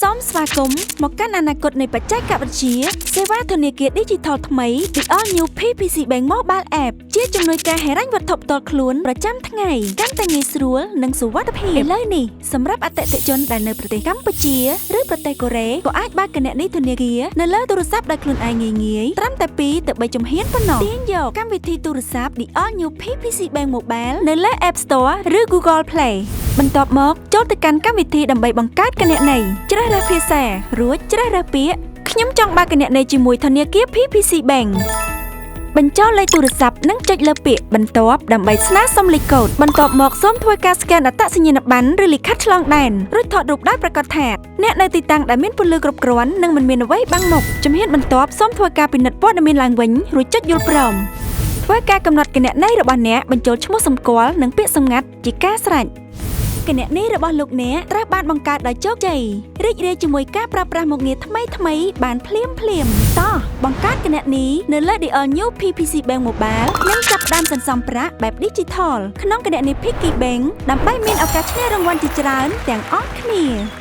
សូមស្វាគមន៍មកកាន់អនាគតនៃបច្ចេកវិទ្យាសេវាធនាគារ Digital ថ្មី The All New PPC Bank Mobile App ជាជំនួយការហិរញ្ញវត្ថុផ្ទាល់ខ្លួនប្រចាំថ្ងៃកាន់តែងាយស្រួលនិងសុវត្ថិភាពឥឡូវនេះសម្រាប់អតិថិជនដែលនៅប្រទេសកម្ពុជាឬប្រទេសកូរ៉េក៏អាចបើកគណនីធនាគារនៅលើទូរស័ព្ទដោយខ្លួនឯងងាយៗត្រឹមតែ2ទៅ3ជំហានប៉ុណ្ណោះទាញយកកម្មវិធីទូរស័ព្ទ The All New PPC Bank Mobile នៅលើ App Store ឬ Google Play បន្ទាប់មកចូលទៅកាន់កម្មវិធីដើម្បីបង្កើតគណនីជ្រើសរើសភាសារួចជ្រើសរើសពាក្យខ្ញុំចង់បើកគណនីជាមួយធនាគារ PPC Bank បញ្ចូលលេខទូរស័ព្ទនិងចុចលើពាក្យបន្ទាប់ដើម្បីស្នើសុំលេខកូដបន្ទាប់មកសូមធ្វើការ scan អត្តសញ្ញាណប័ណ្ណឬលិខិតឆ្លងដែនរួចថតរូបដោយប្រាកដថាអ្នកនៅទីតាំងដែលមានពន្លឺគ្រប់គ្រាន់និងមិនមានអ្វីបាំងមុខជំហានបន្ទាប់សូមធ្វើការពិនិត្យព័ត៌មានឡើងវិញរួចចុចយល់ព្រមធ្វើការកំណត់គណនីរបស់អ្នកបញ្ចូលឈ្មោះសម្គាល់និងពាក្យសម្ងាត់ជាការស្រេច គណនីរបស់លោកអ្នកត្រូវបានបង្កើតដោយជោគជ័យរីករាយជាមួយការប្រើប្រាស់មុខងារថ្មីថ្មីៗបានភ្លាមភ្លាមៗតោះបង្កើតគណនីនៅលើ The All New PPC Bank Mobile និងចាប់ផ្ដើមសន្សំប្រាក់បែប Digital ក្នុងគណនី Piggy Bank ដើម្បីមានឱកាសឈ្នះរង្វាន់ជាច្រើនទាំងអស់គ្នា។